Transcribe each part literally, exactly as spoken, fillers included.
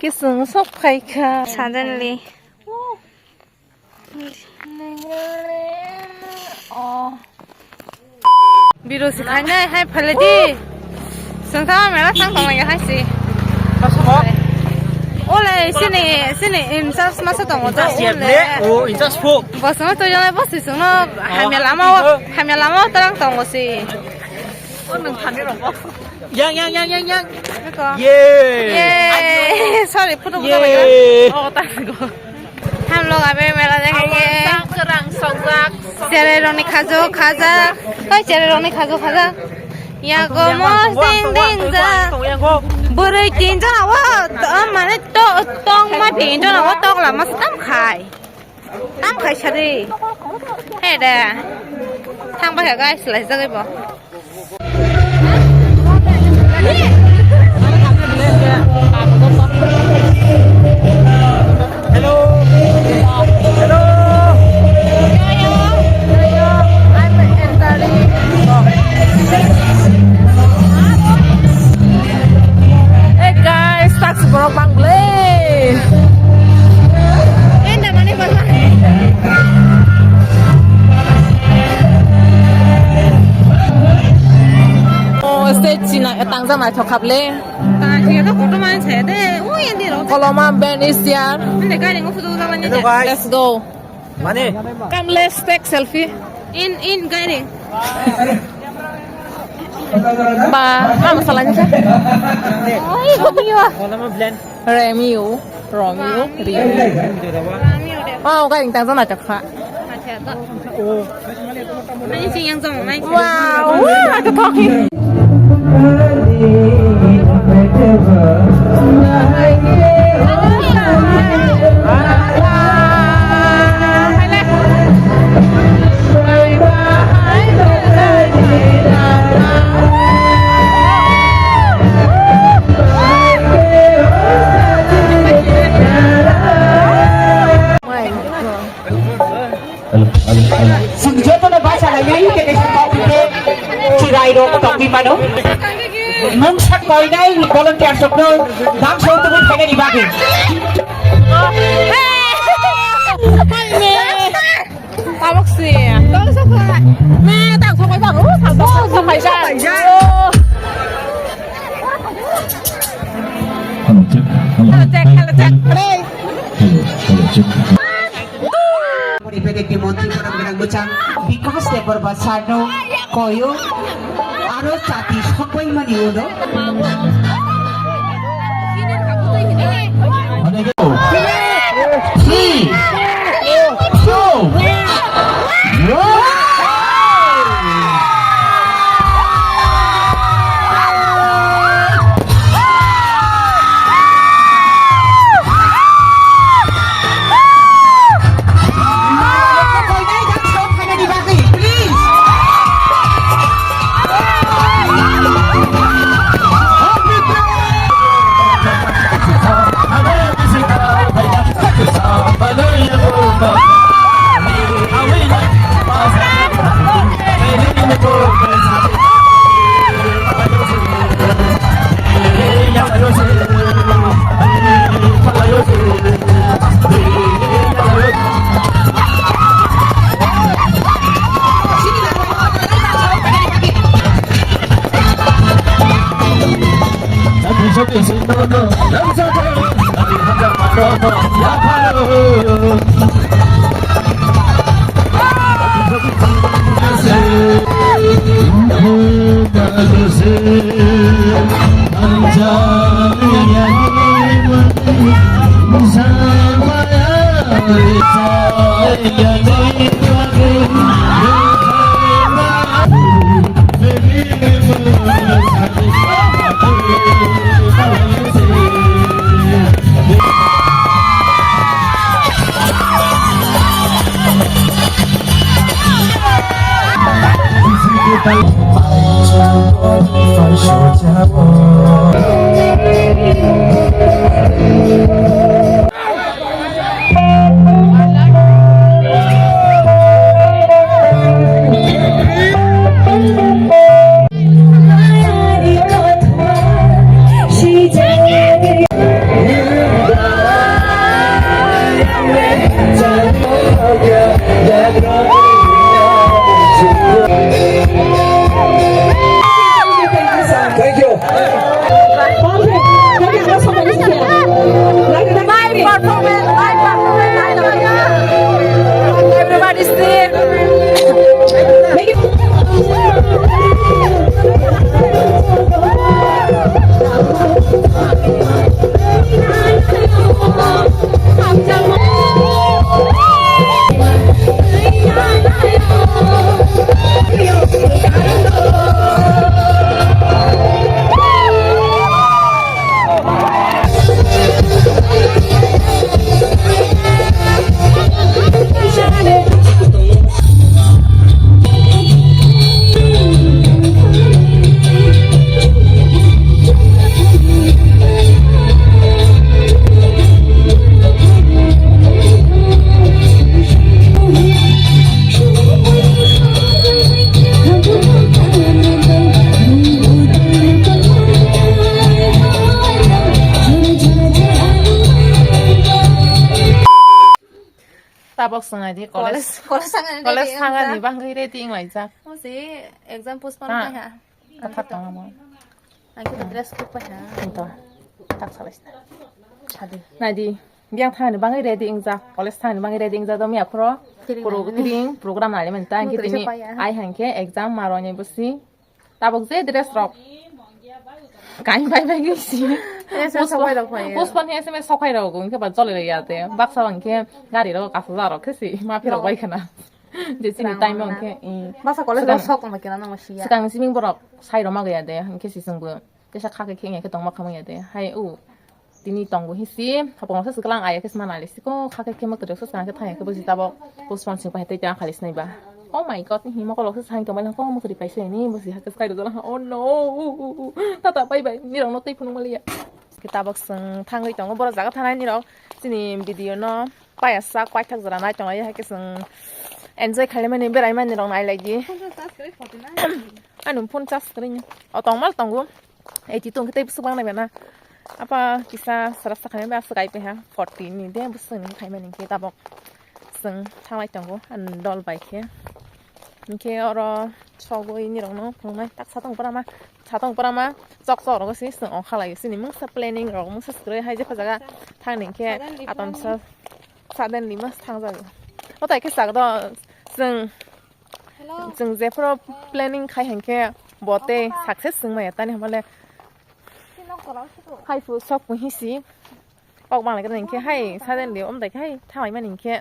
Chwng sok phaikha. Suddenly. Oh. Biro si khainai hai phale di. Chwng tamo mela thang tong lai hai si. Ole sini sini in charge masa tongo to. Ole. Oh, in charge po. Bosong to jana bosi chwngno hamya lama o, hamya lama o tarang tongo si. O nwng thani rokbo. Yang, yang, yang, yang, yang. Beko. Ye. Ye. Sorry, photo buka. Ye. Oh, tas go. Hamlok abe mela dekhe ye. Chwng kwrang sokjak. Cherai rokni khaju khajak. Oi, cherai rokni khaju khajak. Yago mos ding ding ja. Bwrwi tin jona o, to, mane to, tong ma tin jona o, tokla mas tam khai. Tam khai sari. Hey da. Thang bai guys, lai jagai bo. Hello. Hello. I'm entering. Hey guys, taxi borok bang ble. Enda mane bang. Oh, stage china tangja naithok khable. Tang thik to photo mane se de. Ui, endi ro. Koloma ben is here. Ende gari ngo photo jala ni. Hello guys. Let's go. Mane? Come, let's take selfie. In, in, gari. Ba, ma masalah ni sa? Oi, Romeo. Romeo, Romeo, Rio. Romeo de. Wow, gari tang jana chakha. Acha, to. Nai si yang jong, nai si. Wow, wow, ato thok hi. Chwng jotono bacha lainai international mokol khe chwrairok tongwi mano. Mungsa koinai volunteers rokno bangso tubui phainani bagwi. Tabuk si. Me tang sokai bang, oh, sal sokai bang. Hello, check. Hello. Hello, check. Hello, check. Hello, hello, check. Moni bedekni montri pradhan gwnang bwchang Bikas Debbarma sarno koyo aro chati sokbaimani ulo. Three, two, one. Thank you. Live performance, live performance, live performance. Everybody sing. Tabok swngnai di college. College, college thangani ready college exam. Thangani bangwi ready wng laijak. Musi exam postpone kaiha. Kathar tongo mo. Ang khe dress kuk pai ha. Ento. Tak salai sna. Sadi. Nadi. Biang thani bangai ready ingjak. College thani bangai ready ingjak do miya phro. Kiring pro nai. Kiring program nai men ta ang khe tini. Ai hangke exam maroni busi. Tabuk je dress rok. Kai bai bai gisi. Dress rok sokai rok pai. Postpone he S M S sokai rok gong khe ba jole ya te. Baksa bang khe gari rok kasa ja rok khe si ma phirok bai khana. Je sini time bang khe. Masa college rok sok ma kena nang ma siya. Swkang ni siming borok sai rok ma gaya de. Hingke si singbo. Tesa kha khe khengya khe tongma khamya de. Hai u. Tini tongo hisi. Hapong sa swklang aya khe sma nai le siko kha khe khema kwrwk sa swkang khe thangya khe busi tabok. Postpone sing pai tei tang khali sinai ba. Oh my God, ni himo kolok sa sang tongma lang kong mukri pai se ni busi ha khe skai rwjala. Oh no. Tata bye bye. Ni rong no tei phunuk maliya. Khe tabok swng thangwi tongo borok jaga thanai ni rok. Chini video no paya sak paithak jora nai tongo ya khe swng enjoy khaimani beraimani rok nai lai di. Ani phone charge kwrwi ni. O tongmal tongo. Eighty two hwnkhe tei bwswk bang nai bana. Apa kisa sara sakha ba swk ai paiha forty ni de bwswk ni khaimani hwnkhe tabok swng thanglai tongo ani dol bai khe. Hwnkhe oro sogwi ni rokno phunuknai tak satong pura ma satong pura ma chok chok rogo se swng ongkha lai sini mungsa planning rok mungsa swrwi hai jepha jaga thangni hwnkhe atomsa suddenly ma thangjago. O tai khe chak do swng. Hello. Chwng jephuru planning khai hinkhe bo tei success chwng maya tani hamle. Hai phu sok phu hisi. Kok bang lai hinkhe hai suddenly om dai khai thalai mani hinkhe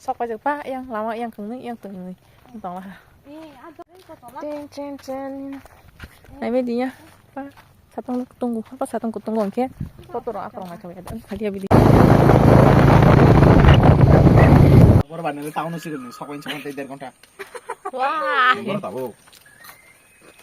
sok pai jak pa yang lama yang kwnwi yang twngnwi tong la. Chen chen chen. Nai me diya pa. Satong kutungo, apa satong kutungo hwnkhe? Kotor akorong naikha bai ada. Khalia bidi. Bor ba nang taono sigini sokoi sokoi tei der ghonta. Wah. Bor tabo.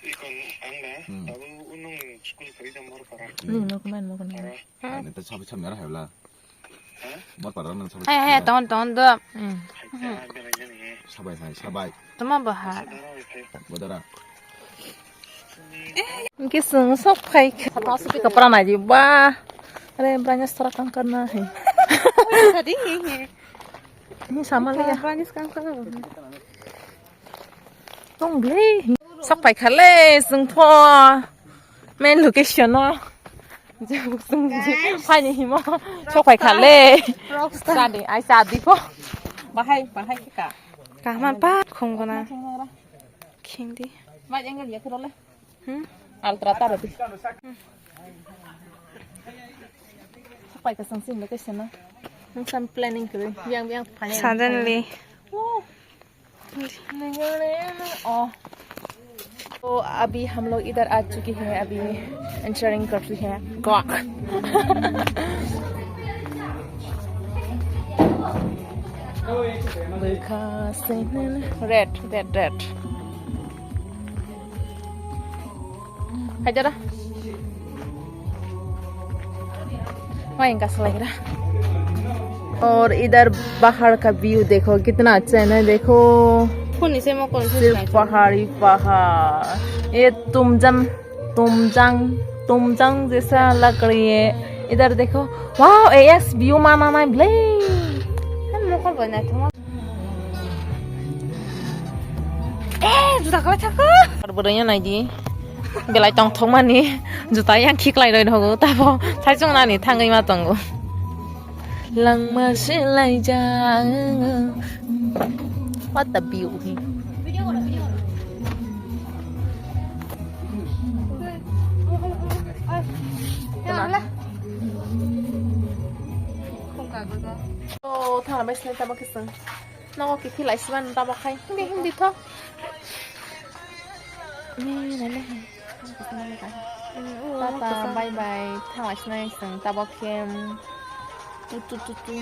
Ikon ang na, hmm, tabo unung school kari jam bor para. Ni no kuman mo kuman. Ani ta sabi samyara hebla. Bor para nang sabai. Hai, hai, ton, ton, do. Hmm. Sabai, hai, sabai. Tama bahar. Bodara. Hwnkhe chwng sok phai kha. Sapa supi kapra nai di ba. Are branya sora kang karna hai. Sadi. Ni sama le ya. Branya kang karna. Tong ble. Sok phai kha le chwng pho. Main location no. Phaini himo. Sok phai kha le. Rockstar. Sadi, ai sadi pho. Bahai, bahai ka. Kahma pa khunguna. Khingdi. Mai angle ya khiro le. Hmm? Altra taro di. Pai ka sang sin location na. Hum sam planning kare. Yang yang final. Suddenly. Oh. Oh. तो अभी हम लोग इधर आ चुकी है, अभी एंटरिंग कर रही है। Gogh. Red, red, red. Hai jara. Wah, yang kasih lagi dah. और इधर बाहर का व्यू देखो, कितना अच्छा है ना, देखो। Phone ni se mo kon se सिर्फ पहाड़ ही पहाड़। ये तुमजम, तुमजांग, तुमजांग जैसा लग रही है। इधर देखो, wow, A S view माना ना, ब्ले। Koi naithokma. Eh, juda kwlai thakha. Ar bwrwino naidi. Belai tongthokmani juta yang khiklai roi nogo. Tabo thaichung nani thangwi ma tongo. Langma se laijak. What the view he. Tama. Oh, thangna bai sinai tamo kisung. Nogo kithi lai siman tamo khai. Hindi, hindi tho. Ni, ni, ni. Tata, bye bye. Thang lai sinai sung tabo khem. Tu, tu, tu, tu.